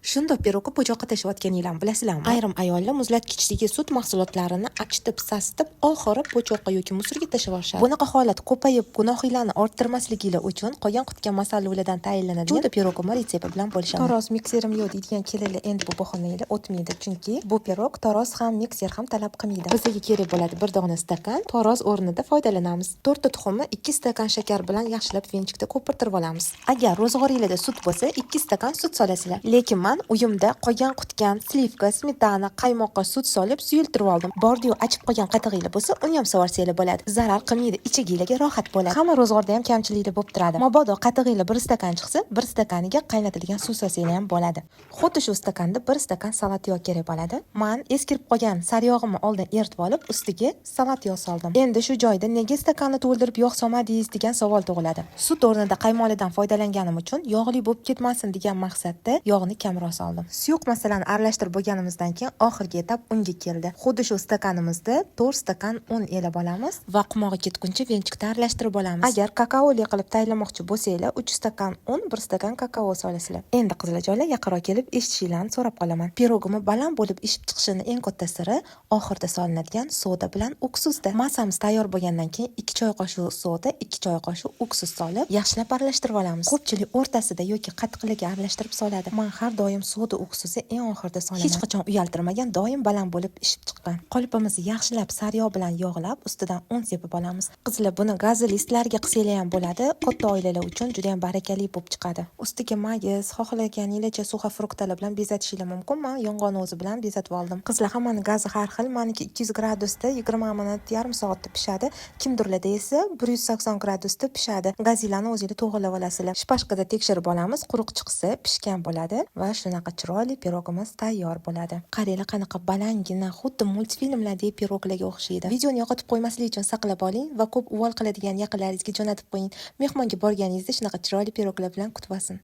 Shundoq pirogni po'choqqa tashlayotganinglarni bilasizlarmi? Ayrim ayollar muzlatkichdagi sut mahsulotlarini achitib, sasitib, oxiri po'choqqa yoki мусор ga tashlab yuborishadi. Bunaqa holat ko'payib, gunohinglarni orttirmasliginglar uchun qolgan-qutgan masalliqlardan tayinlanadigan чудо pirogimni retsepti bilan bo'lishaman. Taroz, mikserim yo'q deydigan kelinlar endi bu bahonanglar o'tmaydi, chunki bu pirog taroz ham, mikser ham talab qilmaydi. Bizga kerak bo'ladi bir dona stakan, taroz o'rnida foydalanamiz. To'rtta tuxumni 2 stakan shakar bilan yaxshilab венчик da ko'pirtirib olamiz. Agar ro'zg'oringlarda sut bo'lsa, 2 stakan sut solasizlar. Lekin man uyimda qolgan-qutgan сливка, smetana, qaymoqqa sut solib suyultirib oldim. Bordiyu achib qolgan qatig'inglar bo'lsa, uni ham sovarsanglar bo'ladi. Zarar qilmaydi, ichaginglarga rohat bo'ladi. Hamma ro'zg'orda ham kamchiliklar bo'lib turadi. Mabodo qatig'inglar 1 stakan chiqsa, 1 stakaniga qaynatilgan suv solsanglar ham bo'ladi. Xuddi shu stakanda 1 stakan salat yog' kerak bo'ladi. Man eskirib qolgan sariyog'imni oldin eritib olib, ustiga salat yog' soldim. Endi shu joyda nega stakanni to'ldirib yog' solmadingiz degan savol tug'iladi. Sut o'rnida qaymolidan foydalanganim uchun yog'li bo'lib ketmasin degan maqsadda yog'ni kamroq soldim. Suyuq masalani aralashtirib bo'lganimizdan keyin oxirgi etap unga keldi. Xuddi shu stakanimizda 4 stakan un elab olamiz va qumog'i ketguncha венчик da aralashtirib olamiz. Agar kakaoli qilib tayyorlamoqchi bo'lsanglar, 3 stakan un, 1 stakan kakao solasizlar. Endi, qizlarjonlar, yaqinroq kelib eshitishinglarni so'rab qolaman. Pirogimi baland bo'lib pishib chiqishini eng katta siri oxirida solinadigan soda bilan uksusda. Massamiz tayyor bo'lgandan keyin 2 choy qoshiq soda, 2 choy qoshiq uksus solib, yaxshilab aralashtirib olamiz. Ko'pchilik o'rtasida yoki qatiqlarga aralashtirib soladi. Man har doim soda uksusi eng oxirida solaman. Hech qachon uyaltirmagan, doim baland bo'lib pishib chiqqan. Qolipimizni yaxshilab sariyog' bilan yog'lab, ustidan un sepib olamiz. Qizlar, buni gazli listlarga qilsanglar ham bo'ladi. Katta oilalar uchun juda ham barakali bo'lib chiqadi. Ustiga mayiz, xohlaganinglarcha сухофрукт lar bilan bezatishinglar mumkin. Man yong'oqni o'zi bilan bezatib oldim. Qizlar, hammani gazi har xil. Maniki 200 gradusda 20 minut, yarim soatda pishadi. Kimdirlarda esa 180 gradusda pishadi. Gazinglarni o'zinglar to'g'rilab olasizlar. Шпажка da tekshirib olamiz. Quruq chiqsa, pishgan bo'ladi va shunaqa chiroyli pirogimiz tayyor bo'ladi. Qaranglar, qanaqa balandgina, xuddi multfilmlardagi piroglarga o'xshaydi. Videoni yo'qotib qo'ymaslik uchun saqlab oling va ko'p uvol qiladigan yaqinlaringizga jo'natib qo'ying. Mehmonga borganingizda shunaqa chiroyli piroglar bilan kutib olsin.